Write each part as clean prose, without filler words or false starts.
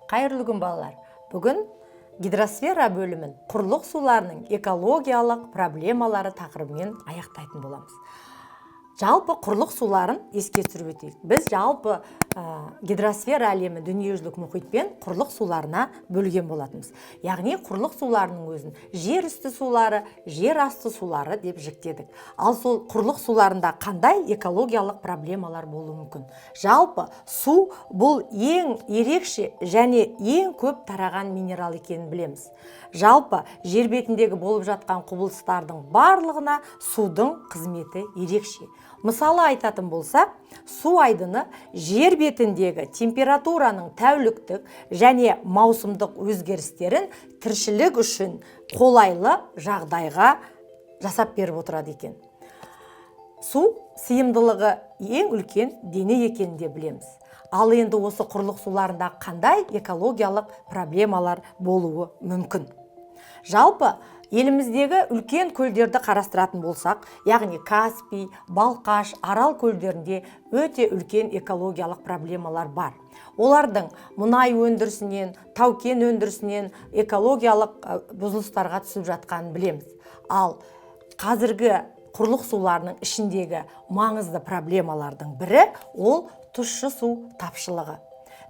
Қайырлы күн, балалар! Бүгін гидросфера бөлімін «Құрлық суларының экологиялық проблемалары» тақырыбымен аяқтайтын боламыз. Жалпы, құрлық суларын еске түсіріп өтейік. Біз жалпы гидросфера әлемі дүниежүзілік мұхит пен құрлық суларына бөлген болатынбыз. Яғни құрлық суларының өзін жер үсті сулары, жер асты сулары деп жіктедік. Ал сол құрлық суларында қандай экологиялық проблемалар болуы мүмкін? Жалпы, су бұл ең ерекше және ең көп тараған минерал екенін білеміз. Жалпы, жер бетіндегі болып жатқан құбылыстардың барлығына судың қызметі ерекше. Мысалы айтатын болсақ, су айдыны жер бетіндегі температураның тәуліктік және маусымдық өзгерістерін тіршілік үшін қолайлы жағдайға жасап беріп отырады екен. Су сыйымдылығы ең үлкен дене екенін де білеміз. Ал енді осы құрлық суларында қандай экологиялық проблемалар болуы мүмкін? Жалпы, еліміздегі үлкен көлдерді қарастыратын болсақ, яғни Каспий, Балқаш, Арал көлдерінде өте үлкен экологиялық проблемалар бар. Олардың мұнай өндірісінен, тау кен өндірісінен экологиялық бұзылыстарға түсіп жатқанын білеміз. Ал қазіргі құрлық суларының ішіндегі маңызды проблемалардың бірі ол тұщы су тапшылығы.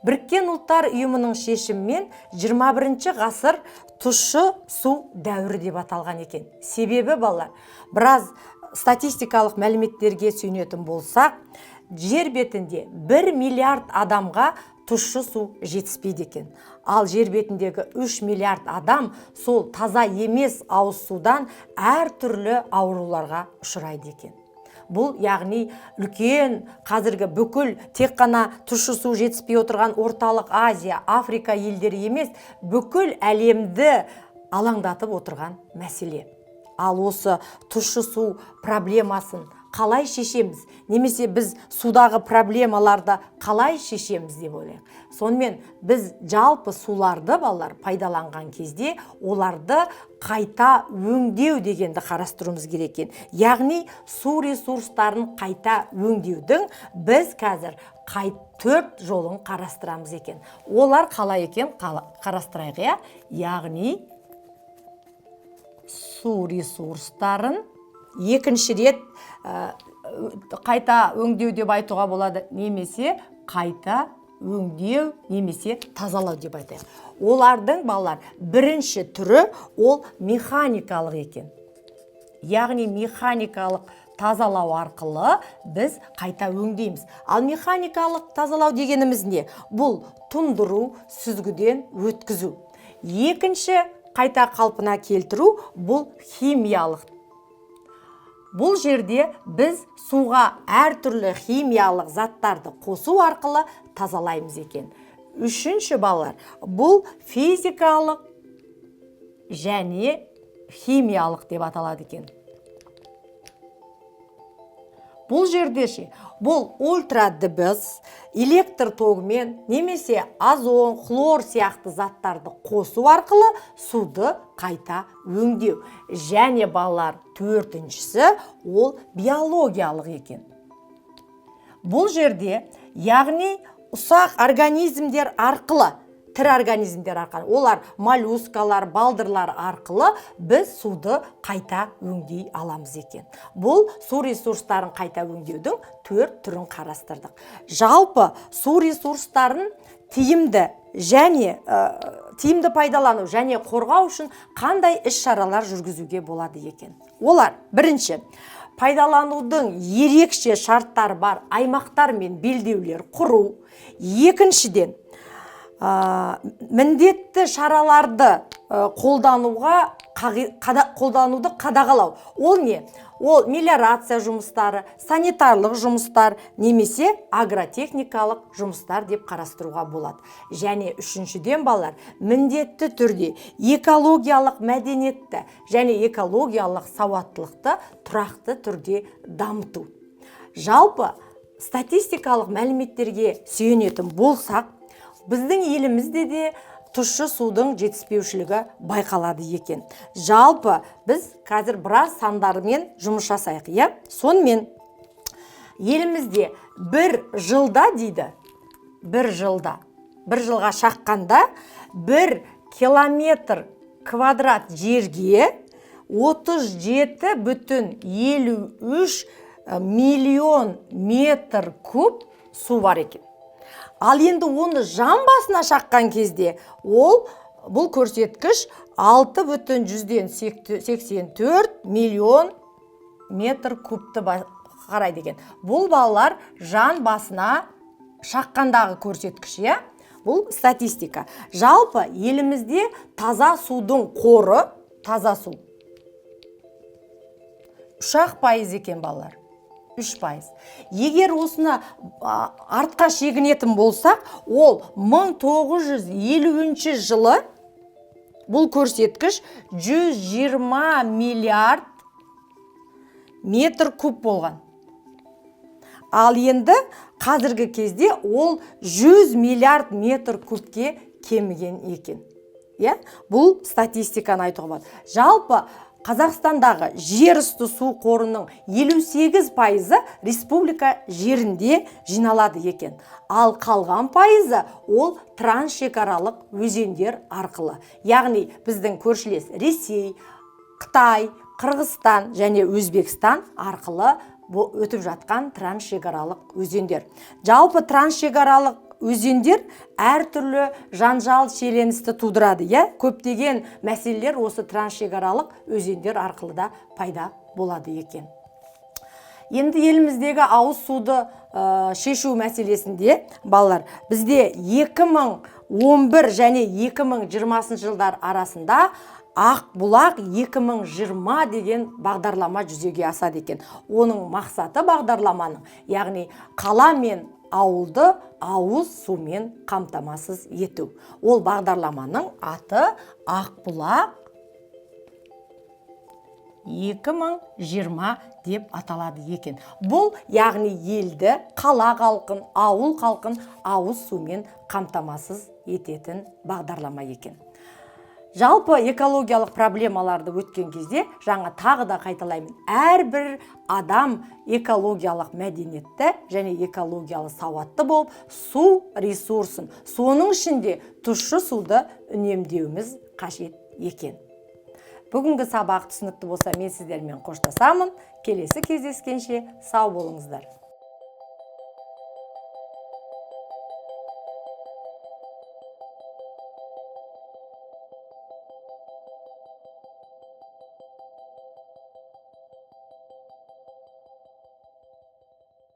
Біріккен Ұлттар Ұйымының шешімімен 21 ғасыр тұщы су дәуірі деп аталған екен. Себебі, балалар, біраз статистикалық мәліметтерге сүйенетін болсақ, жер бетінде 1 миллиард адамға тұщы су жетіспейді екен. Ал жер бетіндегі 3 миллиард адам сол таза емес ауыз судан әртүрлі ауруларға ұшырайды екен. Бұл, яғни, үлкен қазіргі бүкіл тек қана тұщы су жетіспей отырған Орталық Азия, Африка елдері емес, бүкіл әлемді алаңдатып отырған мәселе. Ал осы тұщы су проблемасын қалай шешеміз немесе біз судағы проблемаларды қалай шешеміз деп ойлайық. Сонымен, біз жалпы суларды, балалар, пайдаланған кезде оларды қайта өңдеу дегенді қарастыруымыз керек екен. Яғни су ресурстарын қайта өңдеудің біз қазір төрт жолын қарастырамыз екен. Олар қалай екен, қарастырайық, иә. Яғни су ресурстарын екінші рет қайта өңдеу деп айтуға болады немесе қайта өңдеу немесе тазалау деп айтайық. Олардың, балалар, бірінші түрі ол механикалық екен. Яғни механикалық тазалау арқылы біз қайта өңдейміз. Ал механикалық тазалау дегеніміз не? Бұл тұндыру, сүзгіден өткізу. Екінші қайта қалпына келтіру бұл химиялық. Бұл жерде біз суға әртүрлі химиялық заттарды қосу арқылы тазалаймыз екен. Үшінші, балалар, бұл физикалық және химиялық деп аталады екен. Бұл жерде ше? Бұл ультрадыбыс, электр тогымен немесе озон, хлор сияқты заттарды қосу арқылы суды қайта өңдеу. Және, балалар, төртіншісі ол биологиялық екен. Бұл жерде, яғни, ұсақ организмдер арқылы, тірі организмдер арқылы, олар моллюскалар, балдырлар арқылы біз суды қайта өңдей аламыз екен. Бұл су ресурстарын қайта өңдеудің төрт түрін қарастырдық. Жалпы, су ресурстарын тиімді және тиімді пайдалану және қорғау үшін қандай іс шаралар жүргізуге болады екен? Олар: бірінші, пайдаланудың ерекше шарттары бар аймақтар мен белдеулер құру. Екіншіден, міндетті шараларды қолдануды қадағалау. Ол не? Ол мелиорация жұмыстары, санитарлық жұмыстар немесе агротехникалық жұмыстар деп қарастыруға болады. Және үшіншіден, балалар, міндетті түрде экологиялық мәдениетті және экологиялық сауаттылықты тұрақты түрде дамыту. Жалпы, статистикалық мәліметтерге сүйенетін болсақ, біздің елімізде де тұщы судың жетіспеушілігі байқалады екен. Жалпы, біз қазір біраз сандармен жұмыс жасайық, иә. Сонымен, елімізде бір жылда дейді, бір жылда Бір жылға шаққанда 1 километр квадрат жерге 37,53 миллион метр куб су бар екен. Ал енді оны жан басына шаққан кезде ол бұл көрсеткіш 6,84 миллион метр кубты қарайды екен. Бұл, балалар, жан басына шаққандағы көрсеткіш, иә, бұл статистика. Жалпы елімізде таза судың қоры, таза су 3-ақ пайыз екен, балалар, 3%. Егер осыны артқа шегінетін болсақ, ол 1950 жылы бұл көрсеткіш 120 миллиард метр куб болған. Ал енді қазіргі кезде ол 100 миллиард метр кубке кеміген екен, иә. Бұл статистиканы айтуға болады. Жалпы Қазақстандағы жер үсті су қорының 58%-ы республика жерінде жиналады екен. Ал қалған пайызы ол трансшекаралық өзендер арқылы, яғни біздің көршілес Ресей, Қытай, Қырғызстан және Өзбекстан арқылы өтіп жатқан трансшекаралық өзендер. Жалпы трансшекаралық өзендер әртүрлі жанжал, шиеленісті тудырады, иә. Көптеген мәселелер осы трансшекаралық өзендер арқылы да пайда болады екен. Енді еліміздегі ауыз суды шешу мәселесінде, балалар, бізде 2011 және 2020 жылдар арасында «Ақбұлақ 2020» деген бағдарлама жүзеге асады екен. Оның мақсаты бағдарламаның, яғни қала мен ауылды ауыз сумен қамтамасыз ету. Ол бағдарламаның аты «Ақбұлақ 2020» деп аталады екен. Бұл, яғни, елді, қала халқын, ауыл халқын ауыз сумен қамтамасыз ететін бағдарлама екен. Жалпы экологиялық проблемаларды өткен кезде, жаңа тағы да қайталаймын, әрбір адам экологиялық мәдениетті және экологиялық сауатты болып, су ресурсын, соның ішінде тұщы суды үнемдеуіміз қажет екен. Бүгінгі сабақ түсінікті болса, мен сіздермен қоштасамын. Келесі кездескенше сау болыңыздар.